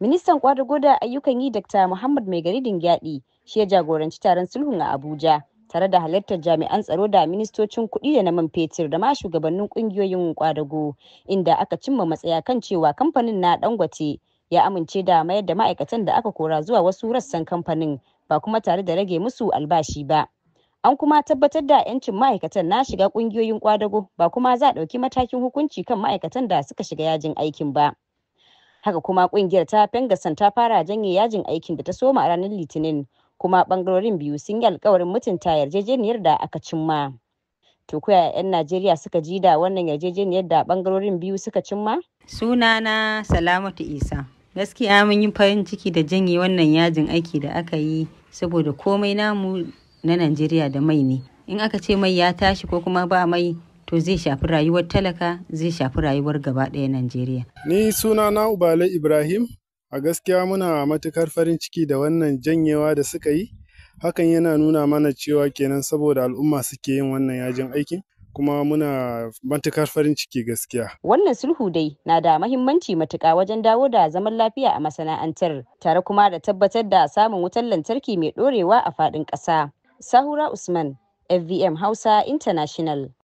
Ministan kwadago da ayyukan yi Dr. Muhammad Maigari Dingyadi shi ya jagoranci taron sulhun a Abuja, tare da halartar jami'an tsaro da ministocin kuɗi da na man fetur da ma shugabannin ƙungiyoyin kwadago, inda aka cimma matsaya kan cewa kamfanin na Dangote ya amince da mayar da ma'aikatan da aka kora zuwa wasu rassan kamfanin ba kuma tare da rage musu albashi ba. An kuma tabbatar da 'yancin ma'aikatan na shiga ƙungiyoyin kwadago, ba kuma za a ɗauki matakin hukunci kan ma'aikatan da suka shiga yajin aikin ba. Haka kuma kungiyar ta Pengasan ta fara janye yajin aikin da ta soma a ranar Litinin, kuma bangarorin biyu sun yi alkawarin mutunta yarjejeniyar da aka cimma. To ko yaya 'yan Najeriya suka ji da wannan yarjejeniyar da bangarorin biyu suka cimma? Sunana Salamatu Isa. Gaskiya mun yi farin ciki da janye wannan yajin aiki da aka yi, saboda komai namu na Najeriya da mai ne. In aka ce mai ya tashi ko kuma ba mai, to zai shafi rayuwar talaka, zai shafi rayuwar gaba ɗaya Najeriya. Ni sunana Ubale Ibrahim, a gaskiya muna matukar farin ciki da wannan janyewa da suka yi. Hakan yana nuna mana cewa kenan saboda al'umma suke yin wannan yajin aikin, kuma muna matukar farin ciki gaskiya. Wannan sulhu dai na da mahimmanci matuƙa wajen dawo da zaman lafiya a masana'antar, tare kuma da tabbatar da samun wutar lantarki mai ɗorewa a faɗin ƙasa. Sahura Usman, FVM Hausa International.